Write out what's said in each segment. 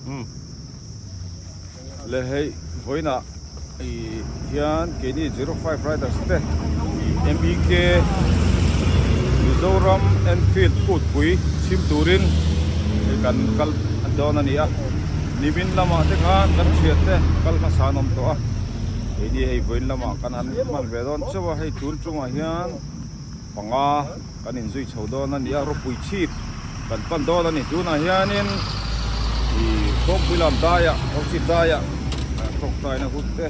Umm le hei vawiinah ih hian keini 05 riders te MEK Mizoram Enfield kutpui chhim turin hei kan kal dawn a ni a nimin lamah te khan kan thian te kal hmasa an awm tawh a keini hei vawiin lamah kan han hman ve dawn chauh a hei tun chungah hian panga Kan inzui chho dawn a ni a, ropui chhip kan pan dawn a ni. Tunah hianin ih kawngpui lam daiah Horchhip daiah tawngtaina hun te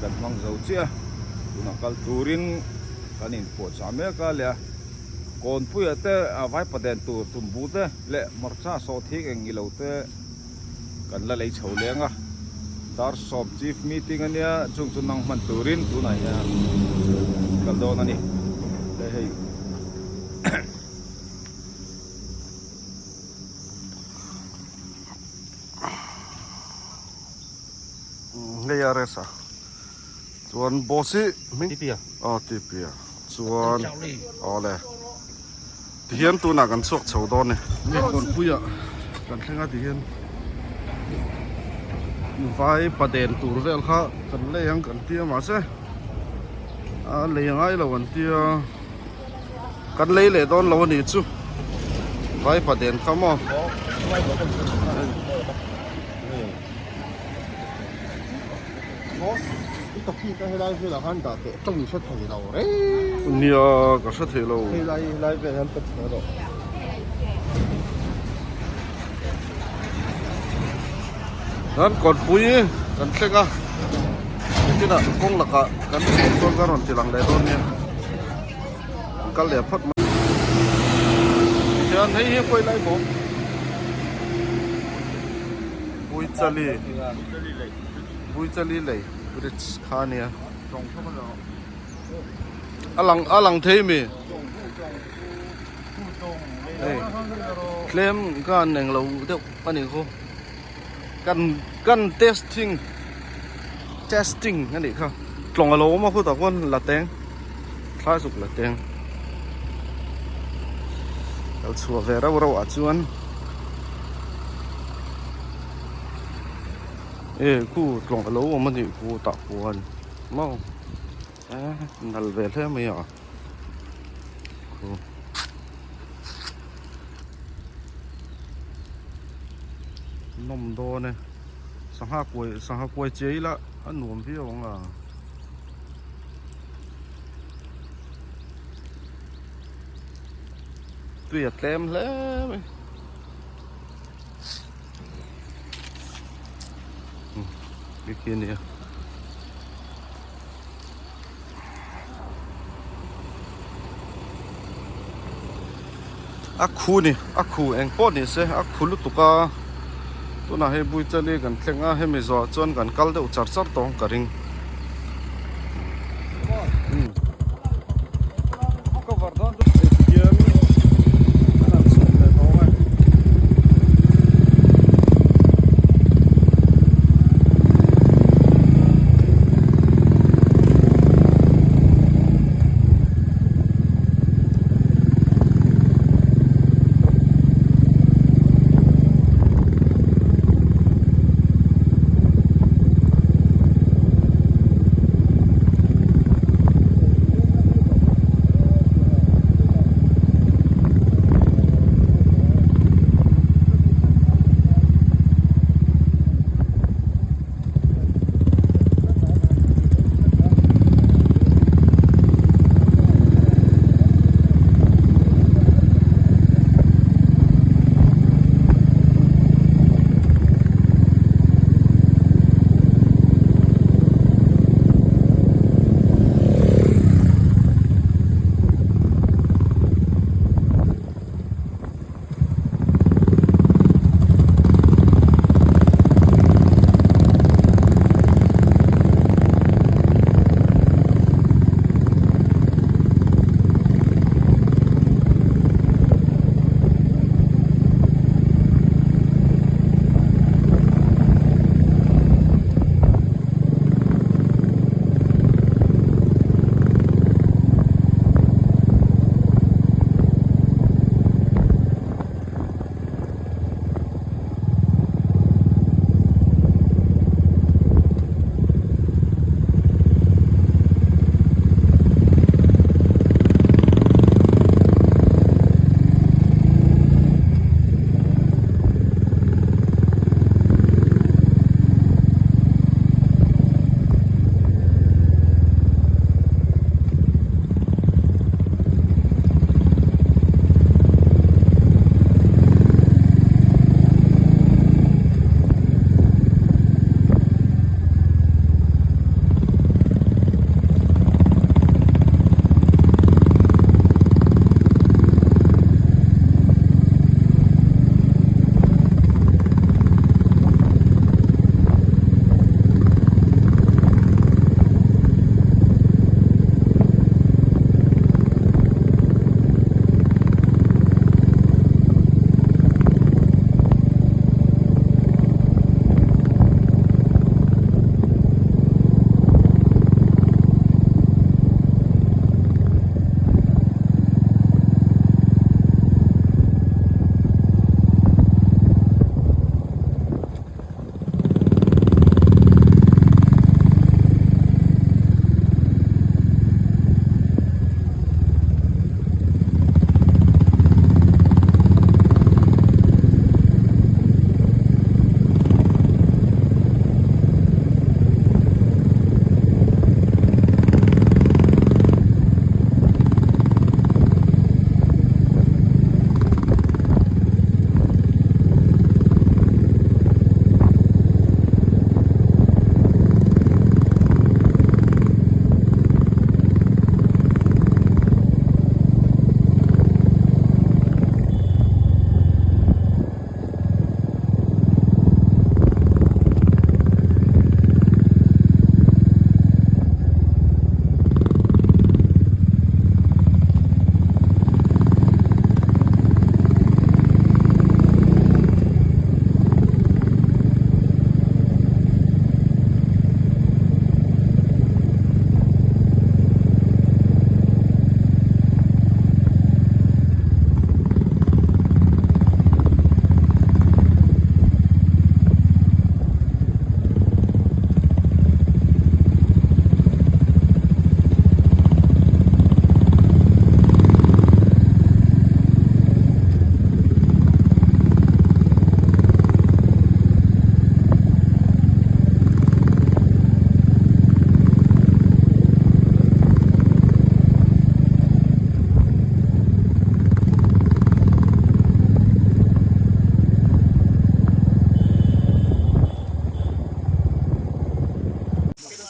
kan hmang zo chiah a, tunah kal turin kan inpuahchah mek a leh a kawnpuiah te vaipa den tur tumbu te leh hmarcha sawhthing eng ilo te Kan la lei chho leng a, Darsawm Chief Meeting a nia, chung chu nang hman turin tunah hian kal dawn a ni. Hei hei. Hei a rest a, chuan boss hi hming? TP a. Aw TP a, chuan awle. Tihian tunah kan chhuak chho dawn e. Kawnpuiah kan thleng a tihian vai paden tur vel kha kan lei ang kan tia mahse a lei angai lo an tia kan lei leh dawn lo a nih chu vai paden kha maw. I topic a helai velah khan dah teh tawng i hre thei lo reng. Nia ka hre thei lo. Helai helai vel hian ka chhe rawh. Kan kawtpui kan thleng a nitinah kawng lakah kan chhuah chuan ka rawn ti lang leh dawn nia an kal leh phawt mai. Tichuan hei hi khawi lai maw? Buichali. Buichali lei bridge kha a nia a lang a lang thei mi hei tlem ka an eng lo deuh a nih khu kan kan testing testing a nih kha tlawng a lo awm a khutah khuan la teng thlai zuk la teng kal chhuah ve reuh reuh ah chuan. E khu tlawng alo awm a nih khu tah khuan maw e nal ve hle mai a khu nawm dawn e sangha kuai sangha kuai chiai ila a nuam viau ang a. Tui a tlem hle mai. Cái kia nè a khu ni a khu eng pawh ni se a khu lutuk a tunah hei Buichali kan thleng a hemi zawhah chuan kan kal deuh char char tawh ang ka ring.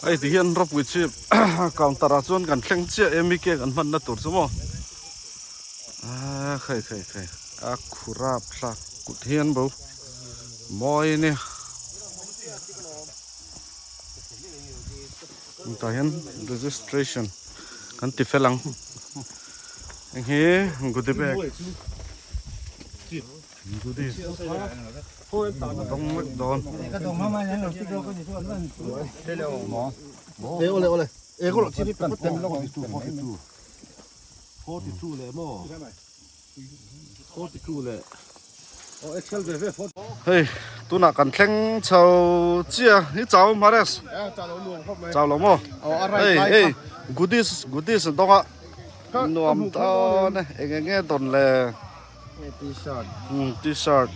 Hei ti hian ropui chhip counter ah chuan kan thleng chiah em i cake an hmanna tur chu maw ah khai khai khai a khurap thlak kut hian bo mawi ania tah hian registration kan ti fel ang heng hi goodie bag. Hei tunah kan thleng chho chiah hi chau Mares chau lo maw hei hei goodies goodies an dawng a nuam dawn e eng eng nge dawn le. T-shirt. T-shirt.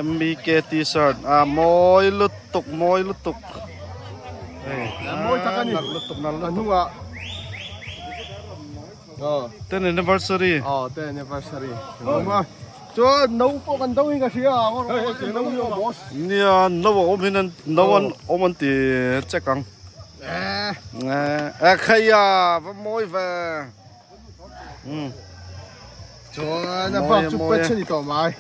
MBK T-shirt. Ah, mawi lutuk, mawi lutuk. Hei, mawi tak ani. Nalh lutuk, nalh lutuk. A hnungah. Oh. 10 anniversary. Oh, 10 anniversary. Awm a. Chuan no pawh kan do in ka hria. Hei, no hi awm boss. Nia, no a awm hin an no an awm an ti check ang. Eh. Eh, khaiya, va mawi ve. Chuan a bak chu patch a ni tawh mai.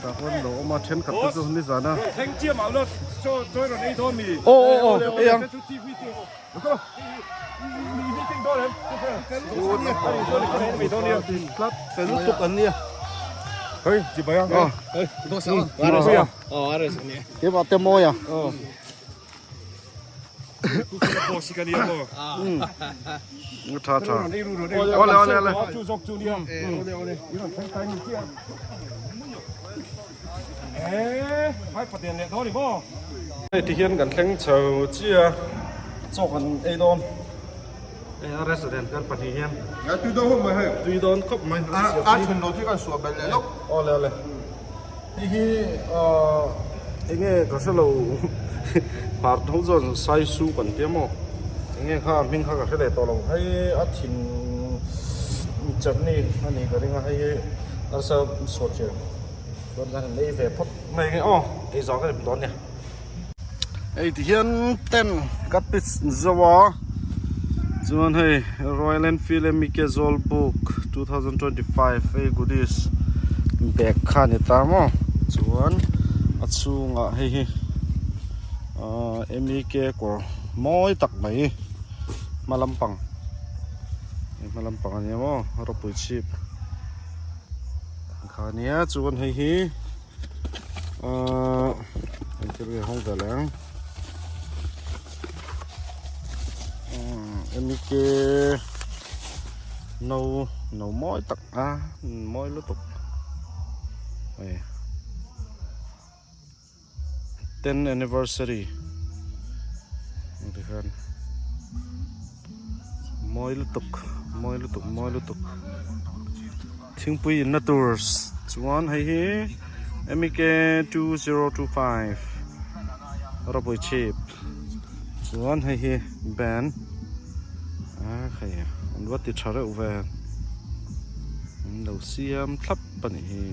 Ta pawn lo awm a thenkhat te chu ni zan a. Thleng chiam ah lo chaw chawi rawn ei dawn mi. Aw aw aw ei ang. Fel lutuk an nia. Hei chibai ang. Aw. Keimah te mawi a. Tha tha. Ole ole ole. Hei ti hian kan thleng chho chiah a, chaw kan ei dawn. Hei a resident kan pahnih hian. Tui dawn khawp mai hei. Tui dawn khawp mai. A then lo chu kan suah belh leh lawk. Ole ole. Hei hi ahh enge ka hre lo hmar tho chuan saisu kan tia maw enge kha a hming kha ka hre leh tawh lo hei a thin chutney a nih ka ring a hei hi arsa sawt chian chuan kan han ei ve phawt mai ange aw ei zawh ka rim dawn nia. Hei ti hian tent ka pitch zo a chuan hei Royal Enfield MK Zawlbuk 2025 hei goodies bag kha a ni ta maw chuan a chhungah hei hi ahh MK kawr mawi tak mai hma lampang hma lampang a nia maw ropui chhip kha a nia chuan hei hi. Ahh engthil nge hawng ve leng mk no no mawi tak a mawi lutuk hei ten anniversary tikhian mawi lutuk mawi lutuk mawi lutuk. Thingpui inna tur chuan hei hi MEK 2025 ropui chhip chuan hei hi band a hei an va ti tha reuh ve an lo siam thlap a nih hi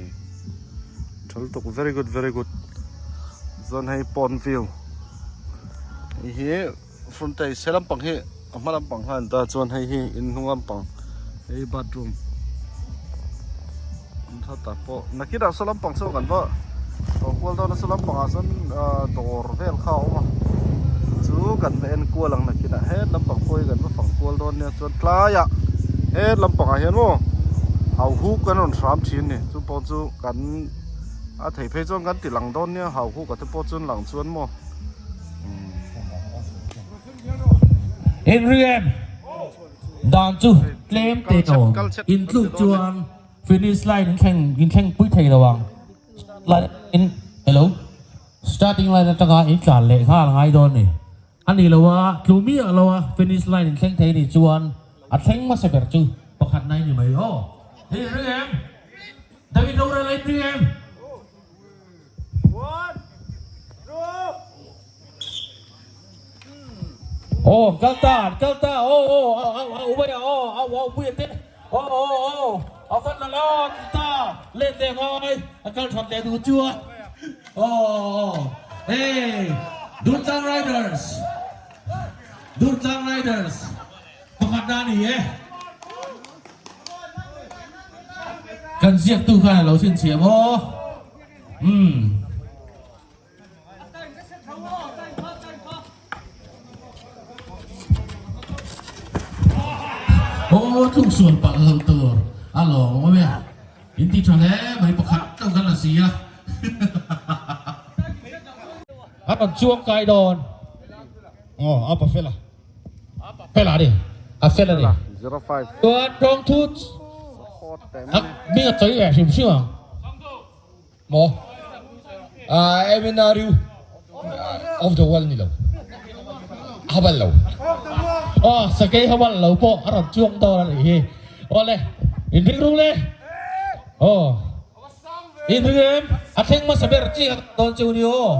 tha lutuk very good very good chuan hei pawn view hei hi. Front a se lampang hi a hma lampang kha an ta chuan hei hi in hnung lampang hei bathroom an tha tak pawh nakinah saw lampang saw kan va tawh kual dawn a saw lampangah sawn ah dawr vel kha a awm a chu kan va en kual ang nakinah het lampang pawh hi kan va fang kual dawn nia chuan tlaiah het lampangah hian maw hauhuk kan rawn hram thin a ni chu pawh chu kan a thei phei chuan kan ti lang dawn nia hauhuk a te pawh chuan lang chuan maw. Inriem dan chu tlem te awm in tluk chuan finish line in thleng in thleng pui thei lo ang line in hello starting line atanga in tlan leh nghal ngai dawn ni a ni lo a tlu miah lo a finish line in thleng thei ni chuan a thleng hmasa ber chu pakhat na ni mai aw Inriem David Rorel a inriem. Aw kal ta kal ta aw aw aw aw ubai aw aw aw pui te aw aw aw a van la la ta let leh ngai a kal that leh duh chu a. Aw hey Durtlang Riders Durtlang Riders pakhat na ni e. Kan ziaktu khan a lo chhinchhiam aw. Umm. Aw tluk sual palh lo tur a lawm awm e. In ti tha hle mai pakhat deuh khan la si a. A rawn chuang kai dawn. Aw a pa fel a. Fel a ni. A fel a ni. Chuan tawngthu a hming a chawi ve hrim hrim ang. Maw? Ah, MNRU of the world ni lo. Habal lo. Oh, sakei habal lo pawh a rawn chuang dawn a nih hi. Awle, inring rung le. Oh. Inring em? A thleng hmasa ber chi a dawn chu ni aw.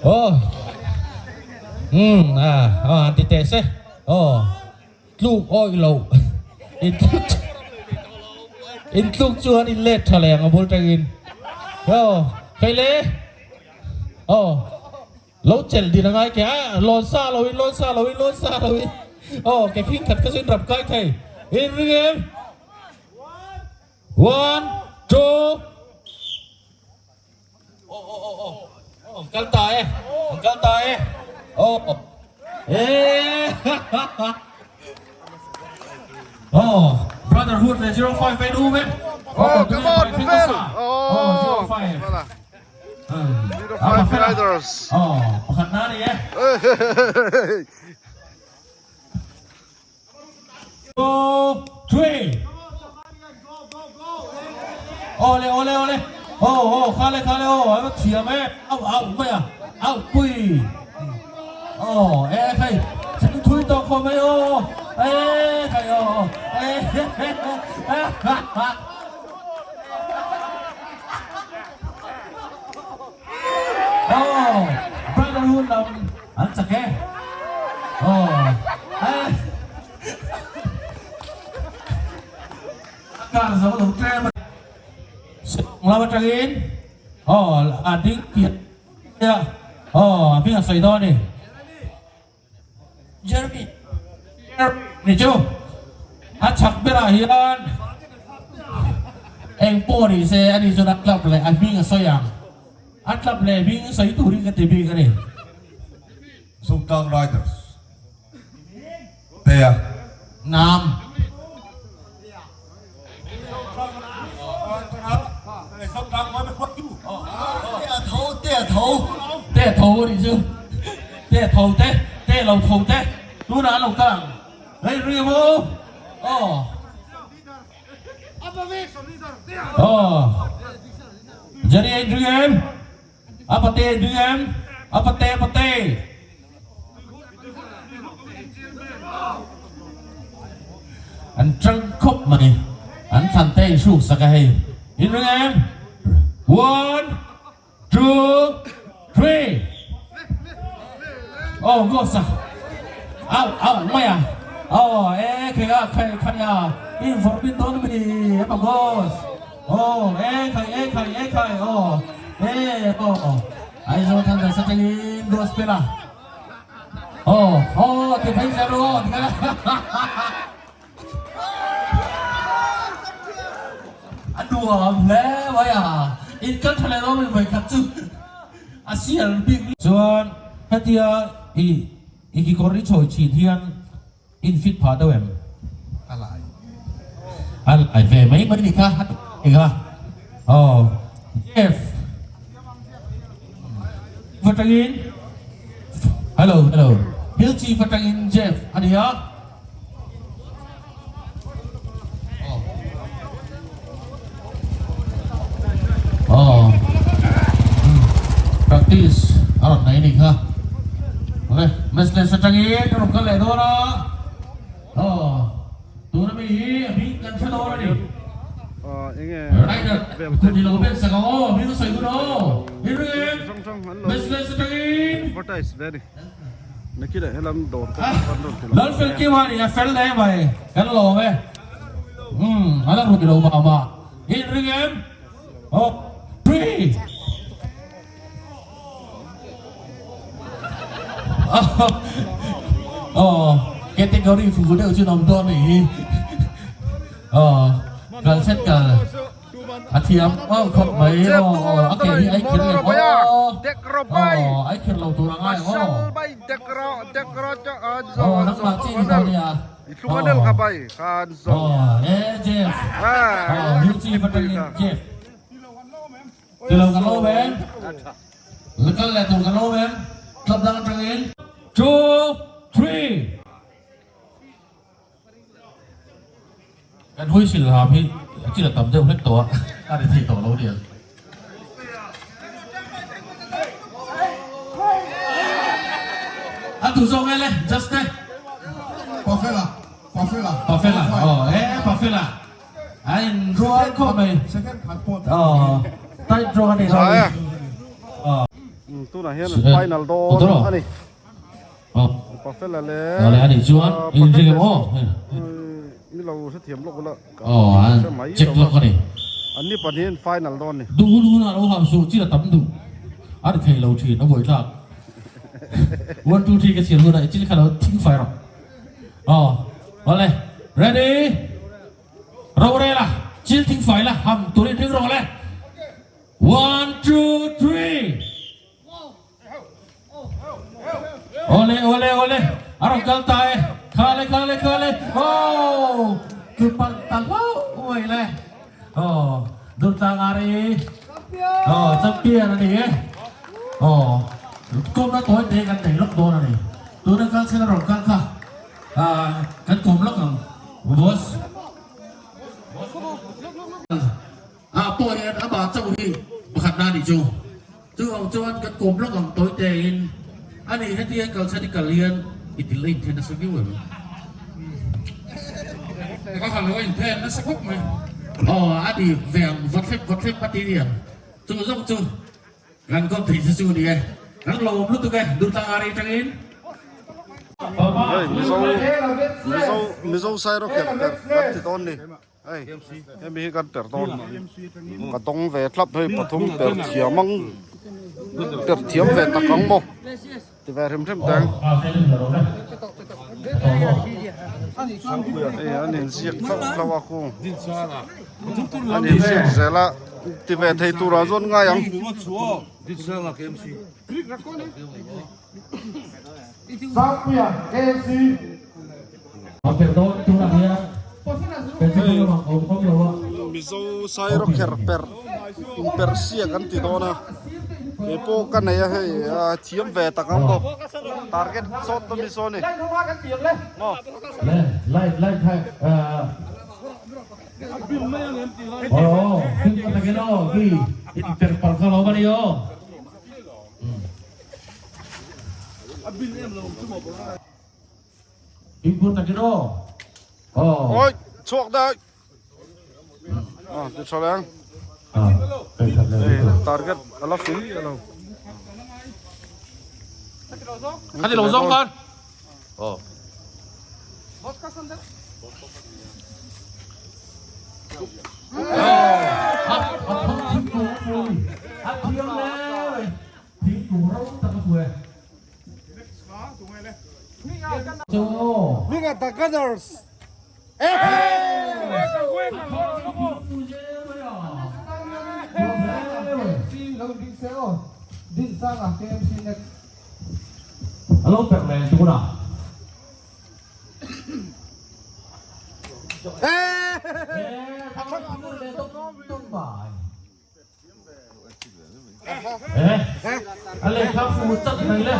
Aw umm a aw han ti teh se aw tluk awih loh in tluk in tluk chuan in let tha leh ang a bul tangin aw hei le aw. Lo chelh din a ngai ke a, lawn sa lo in, lawn sa lo in, lawn sa lo in. Aw, ke khing khat kha chu in rap kai thei. In ring em? One, two. Aw, aw, aw, aw. An kal ta e, an kal ta e. Aw, e. Aw, Brotherhood leh 05 a in um e. Oh, come on, Pavel. Oh, 05. 05 Riders. Oh, pakhat na ni e. Two, three. Ole, ole, ole. Oh, oh, khale, khale, oh, ai thiam e. Au, au, mai a. Au, pui. Oh, e, khai. Chang thui to kho mai, oh. E, khai, oh, e. Aw brotherhood lam an chak e aw eh a kar zo lo tlem a lam atangin aw a ding piah aw a hming a sawi dawn a ni. Jeremy ni chu a chhak berah hian eng pawh ni se ani chuan a club leh a hming a sawi ang a club leh hming sawi turin ka ti bik a ni. Zotlang Riders Tea. Nam. Te tho a nih chu te tho te te lo tho te tunah an lo kal ang hei ri maw aw aw Jerry a inring em a pate a inring em a pate a pate. An tang khawp mai. An thlan te in hruk sak a hei. In ring em? One, two, three. Oh, go sak. Au, au, mai a. Oh, e khai a, khai, khai a. In vawrh bin dawn mi, apa gos. Oh, e khai, e khai, e khai. Oh, e, oh. Aizawl Thunder satangin gospel a. Aw aw ti phei zel ru aw ti kha a nuam hle mai a in kal tha leh dawn vawi khat chu a sial bik chuan hetia i i kekawr i chhawi thin hian in fit phah deuh em a lai a lai ve mai mai ni kha ni kha aw Jeff Fatangin hello hello Hill Chief atangin Jeff a ni a aw practice a rawn nei ni kha le business atangin a rawn kal leh dawn a aw tuna mi hi a hming kan hre dawn a ni rider kun ni lo vel sak ang aw hming a sawi hun aw i ring em. an lo advertise ve a ni nakinah helam dawr te pawh kan rawn ti lang Lalfel Kim a ni a fel hle mai kan lawm e umm a la rui lo mah mah in ring em aw three Aw category fu deuh chu an awm dawn anih hi aw kal set kal a thiam au khawp mai aw aw a ke hi ai khir lem aw aw ai khir lo tur angai aw aw nangmah chi ni dawn nia aw aw e Jeff aw new chief atangin Jeff Tilo kan lo em? La kal leh tur kan lo em? Club dang atangin. Two, three. Kan huisil ham hi a chil a tam deuh hlek tawh a, a ri thei tawh lo aniang. A tu zawk e le, just te. Pafela, Pafela. Pafela, aw e Pafela. A in rual khawp mai. Aw tight rawng a ni lo. Aw. Tunah hian final dawn a ni. Pafela leh. Awle a nih chuan in ring em aw. Ni lo hrethiam lawk ula. Aw an check lawk a ni. An ni pahnihin final dawn a ni. Duh hun hunah lo ham suh chin a tam duh. A ri thei lo thin a buaithlak. One two three ka chhiar hunah i chil kha lo thing fai rawh. Aw awle ready. Rorel a, chil thing fai la, ham turin ring rawh le. One, two, three. Ole, ole, ole. A rawn kal ta e. Khale, khale, khale. Oh, chu pal ta hlauh mai le. Oh, Durtlang Ari. Oh, champion a ni e. Oh, kawmna tawi te kan nei lawk dawn a ni. Tuna kal chhela rawn kal kha. Ah, kan kawm lawk ang boss. Ah pawh hian amah chauh hi pakhat na nih chu. Chu ang chuan kan kawm lawk ang tawi te in ani heti hian kal chhan i kal hian i til a inthen nasa viau em? Ka kal lo a inthen nasa khawp mai. Aw a ni ve ang vawt hlep vawt hlep a ti niang. Chu zawng chu Kan kawp thei chu chu ni e. Kan lawm lutuk e, Durtlang Ari atangin. Hei Mizo Mizo Mizo sairawkher per kan ti dawn ni. Hei hemi hi kan per dawn. Ka dawng ve thlap hei pathum per thiam ang per thiam ve tak ang maw. Ti ve hrim hrim teng. Hei an inziak hlauh hlauh a khu. An inziak zel a ti ve thei turah chuan ngai ang. Mizo sairawkher per inperhsiak an ti dawn a kei pawh ka nei a hei a thiam ve tak ang bawk target sawt ta mi saw ni maw. Oi chhuak daih ah ti tha leng hei target a la fui a lo Khati lo zawng khan oh Minga the Gunners. Alo per leh tuna. A lehkha fu tak mai le.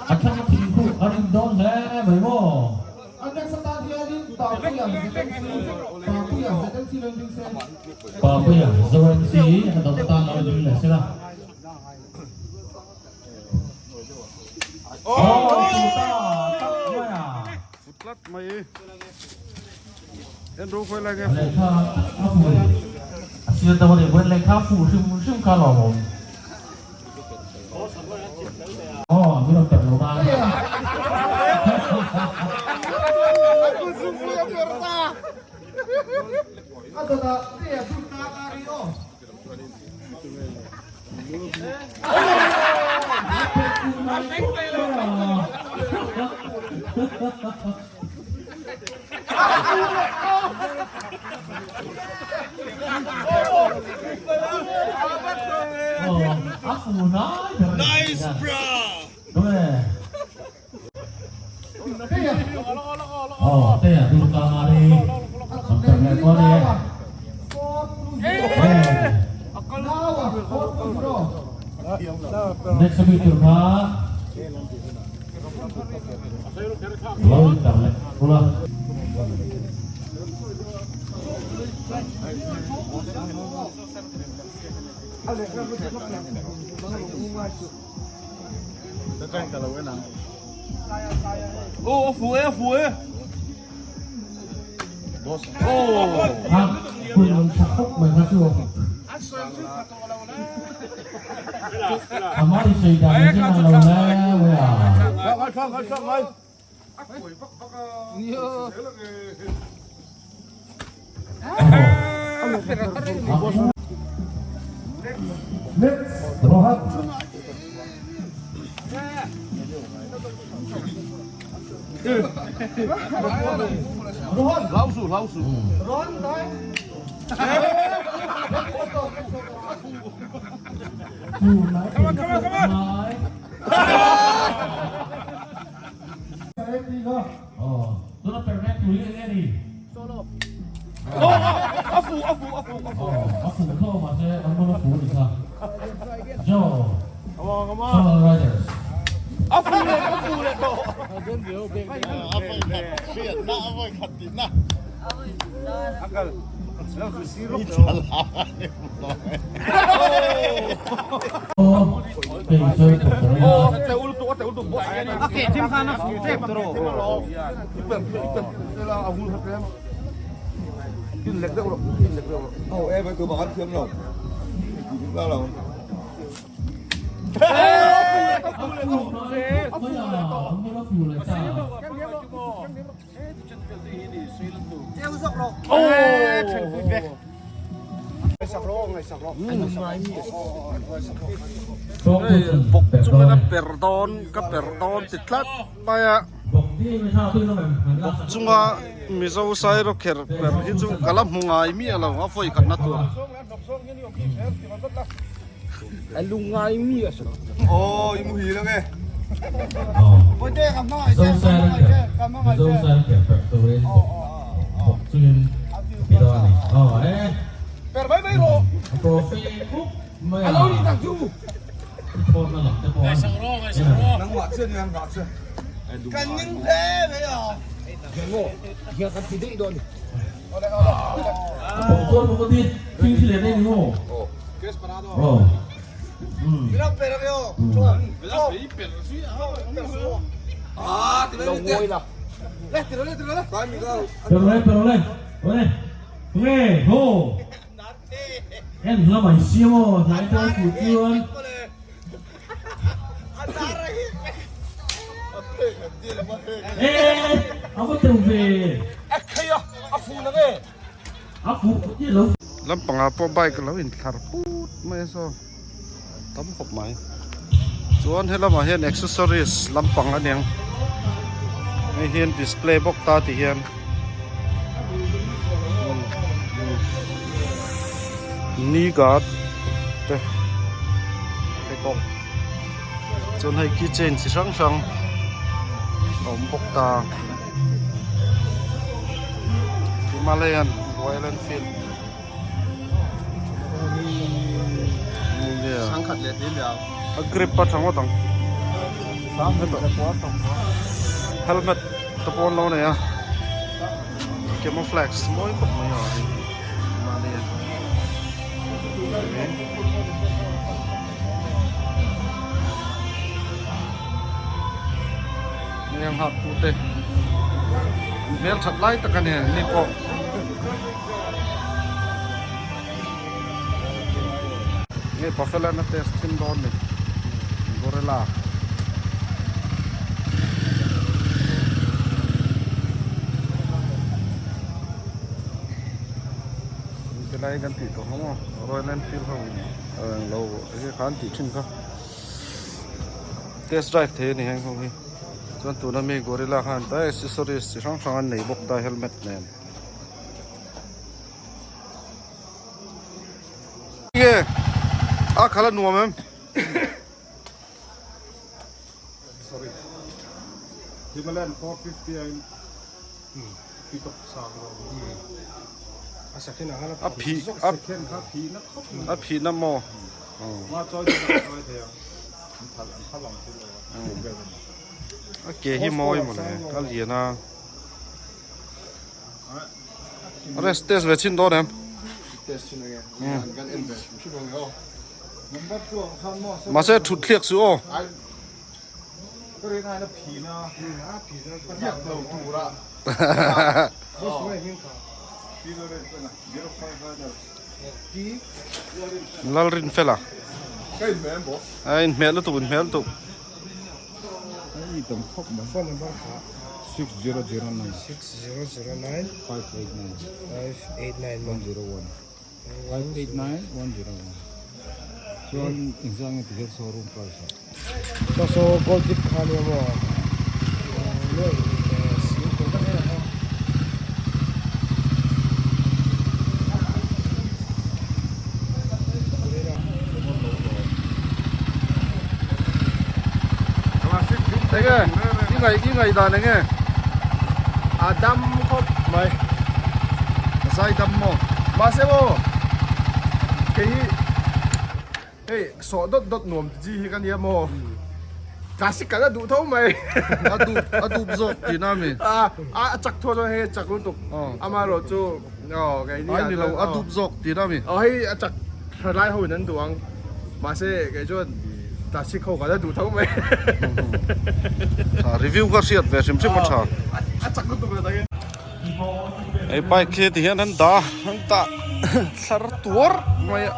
A thlang a thingkuk a rin dawn hle mai maw. Papuia ZMC a dawt atan lo ding leh sela. Aw, fu ta tak mai a. Tlat mai. Lehkha a fu a sir deuh a nih pawhin lehkha fuh hrim hrim kha a lawmawm. Aw min rawn perh lo nan. Nice bra. Oh, te a dur ka nga ri. Ang per le ko ni. Next week tur kha. Lo tar le pula. A pui ang tha khawp mai kha chu a mai sei dan in chen ang lo le wei a. Next Rohan. Come on, come on, come on. Tuna permet tui eng e ni. A fu a fu a fu a fu. A fu tho mahse an bula fu ni kha. Joe. Come on, come on. Solo Riders. A fu le a fu le to. Bawk chungin a per dawn ka per dawn ti tlat mai a bawk chunga Mizo sairawkherh per hi chu ka la hmu ngai miah lo a vawi khatna tur. Lampangah pawh bike a lo inthlar put mai a saw tam khawp mai chuan helamah hian accessories lampang a niang hei hian display bawk ta ti hian knee guard te pheikhawk chuan hei keychain chi hrang hrang a awm bawk ta. Himalayan Royal Enfield a grip a tha ngawt ang helmet te pawh an lo nei a camouflage mawi khawp mai a Himalayan Heng hak tu te an hmel that lai tak a ni ni pawh. Hei Buffalo-na test thin dawn ni Gorilla. Tilai kan tih tawh ang aw Royal Enfield ho in englo enge kha an tih thin kha test drive thei a ni heng ho hi chuan tuna mi Gorilla khan ta accessories chi hrang hrang an nei bawk ta helmet nen. Nge a khala nuam em? Sorry. Himalayan 450 a in pick up sang lo. A sakhin ang A phi a Sakhin kha phi na khawp mai. A phi na maw? Ma chawi chu a chawi thei ang. An thal an thal ang thil lo a. A ke hi mawi mawle a lian a. Rest test ve chin dawn em? Test chin ange. An kan en ve hrim hrim ange aw. Mahse thut thliak suh aw. Lalrin fela. A inhmel lutuk inhmel lutuk. 6009 6009 589 589 101 589 101 chuan engzah nge tikhian showroom price ah so so gold dip kha ania maw Enge i ngaih i ngaih dan enge a dam khawp mai a zai dam maw mahse maw kei hi hei sawh dawt dawt nuam ti chi hi ka nia maw classic ka la duh tho mai a dup a dup zawk tihna ami a a chak thuah chuan hei a chak lutuk amaherawh chu aw kei ni ai ni lo a dup zawk tihna ami aw hei a chak Thalai ho in an duh ang mahse kei chuan classic ho ka la duh tho mai. Tha review ka hriat ve hrim hrim a tha. A chak lutuk la takin. Hei bike khi ti hian an dah an dah thlar tuar mai a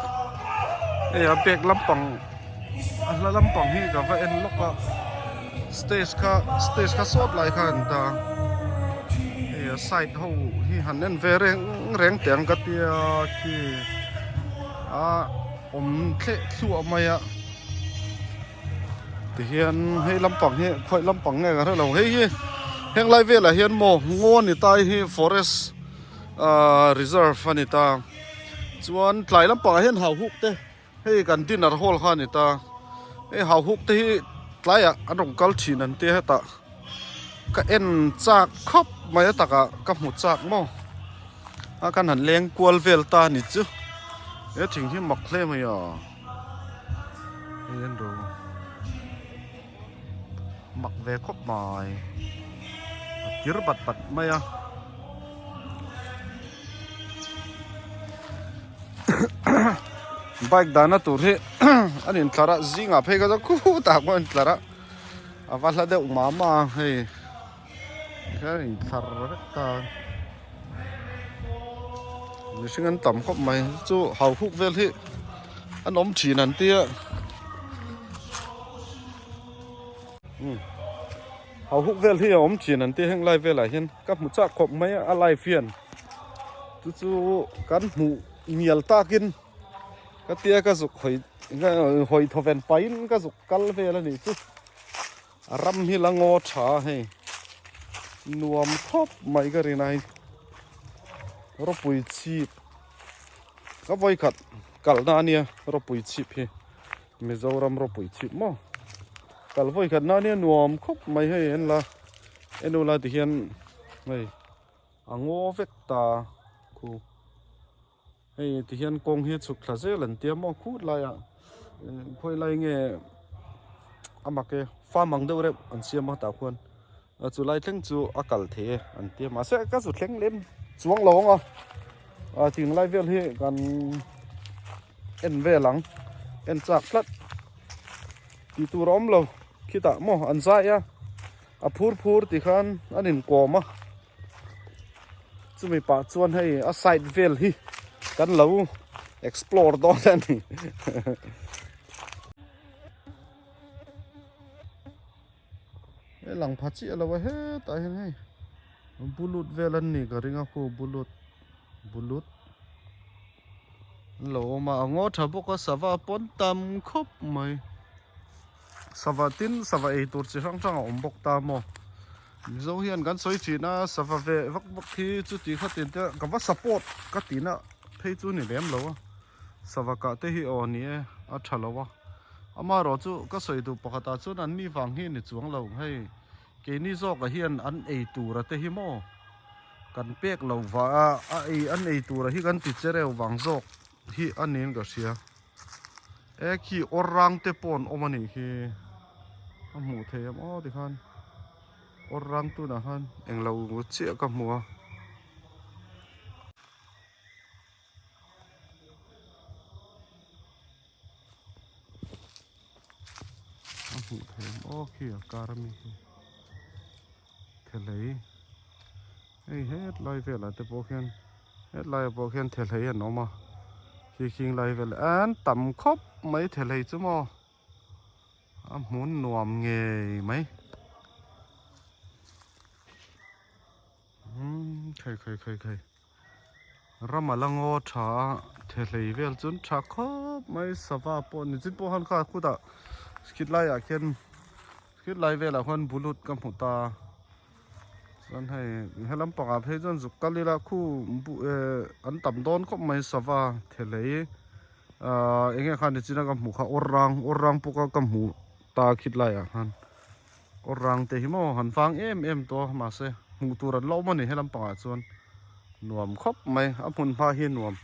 hei a bag lampang a hla lampang hi ka va en lawk a stage kha stage kha sawt lai kha an dah hei a side ho hi han en ve reng reng teh ang ka tia khi. A awm thleh thluah mai a tihian hei lampang hi khawi lampang nge ka hre lo hei hi heng lai velah hian maw ngaw a ni ta hi forest ahh reserve a ni ta chuan tlai lampangah hian hau huk te hei kan dinner hall kha a ni ta hei hau huk te hi tlaiah an rawn kal thin an tia hetah ka en chak khawp mai a takah ka hmu chak maw. A kan han leng kual vel ta ni chu he thing hi mak hle mai a hei an ro mak ve khawp mai a kir bat bat mai a bike dahna tur hi an intlar a zingah phei kha chuan khutah pawh a intlar a a va hla deuh mah mah a hei. Tikhian a inthlar vek ta mihring an tam khawp mai chu hau huk vel hi an awm thin an tia umm hau huk vel hi a awm thin an tia heng lai velah hian ka hmu chak khawp mai a live hian chu chu kan hmuh mial takin ka tia ka zuk hawi hawi thawven pahin ka zuk kal vel a nih chu. A ram hi la ngaw tha a hei nuam khawp mai ka rin a hei rawpui chhip ka vawi khat kalna a nia rawpui chhip hi Mizoram rawpui chhip maw kal vawi khat na ania nuam khawp mai hei en la en ula tihian hei a ngaw vek ta khu. Hei ti hian kawng hi a chhuk thla zel an tia maw khut laiah khawi lai nge a mak e farm ang deuh reuh an siam a tah khuan chu lai thleng chu a kal thei e an tia mahse ka zu thleng lem chuang lo ang a a thing lai vel hi kan en vel ang en chak tlat tih tur a awm lo khitah maw an zai a a phur phur ti khan an inkawm a. Chumi pah chuan hei a side vel hi kan lo explore dawn a ni. He lang pha chiah lo a hetah hian hei bulut vel an nih ka ring a khu bulut bulut an lo awm a a ngaw tha bawk a sava pawn tam khawp mai sava tin sava ei tur chi hrang hrang a awm bawk ta maw mizo hian kan sawi thin a sava ve vak vak hi chuti khatin te ka va support ka tihna phei chu ni lem lo a. Sava kah te hi aw ni e, a tha lo a. Amaherawh chu ka sawi duh pakhatah chuan an ni vang hi ni chuang lo. Hei keini zawkah hian an ei tura te hi maw kan pek lo va a, a ei an ei tura hi kan ti che reuh vang zawk hi a niin ka hria. E khi awr rang te pawh an awm a nih khi a hmuh theih em aw tikhan awr rang tunah khan englo chiah ka hmu a. A hmuh theih ang aw khi a kar ami khi thelei hei hetlai velah te pawh khian hetlai ah pawh khian thelei an awm a khi khing lai vel an tam khawp mai thelei chu maw. A hmun nuam ngei mai. Umm khai khai khai khai ram a la ngaw tha a thehlei vel chuan tha khawp mai sava pawh ni chin pawh khan kha khutah khit laiah khian khit lai velah khuan bulut ka hmu ta chuan hei he lampangah phei chuan zuk kal ila khu bu eh an tam dawn khawp mai sava thehlei. Ahh eng nge khan nichina ka hmuh kha awr rang awr rang pawh ka ka hmuh ta khit laiah khan awr rang te hi maw han vang em em tawh a mahse hmuh tur an la awm a ni he lampangah chuan nuam khawp mai a hmun hma hi nuam.